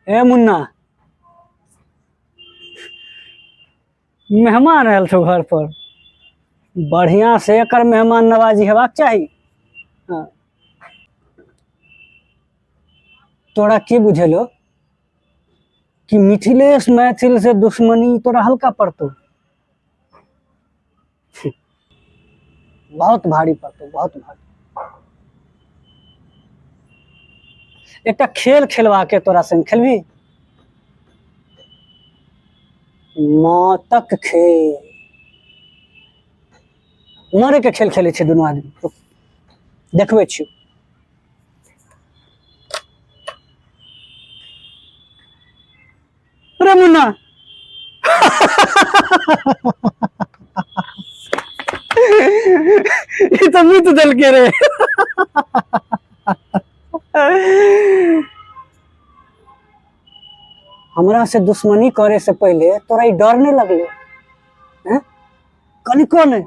ए मुन्ना, मेहमान आयल छौ घर पर, बढ़िया से एकर मेहमान नवाजी हेबाक चाही। हाँ। तोरा की बुझेलो कि मिथिलेश मैथिल से दुश्मनी तोरा हल्का पड़तो? बहुत भारी पड़तो, बहुत भारी। एकटा खेल खेलवा के तोरा संग खेलबी? मौतक खेल, मरे के खेल खेले छै दुनू आदमी। देखबै छियौ। अरे मुन्ना, ई तऽ मुत देलकै रे। हमरा से दुश्मनी करे से पहले तोरा ई डर नहीं लगलो? हैं? कनिको नहीं?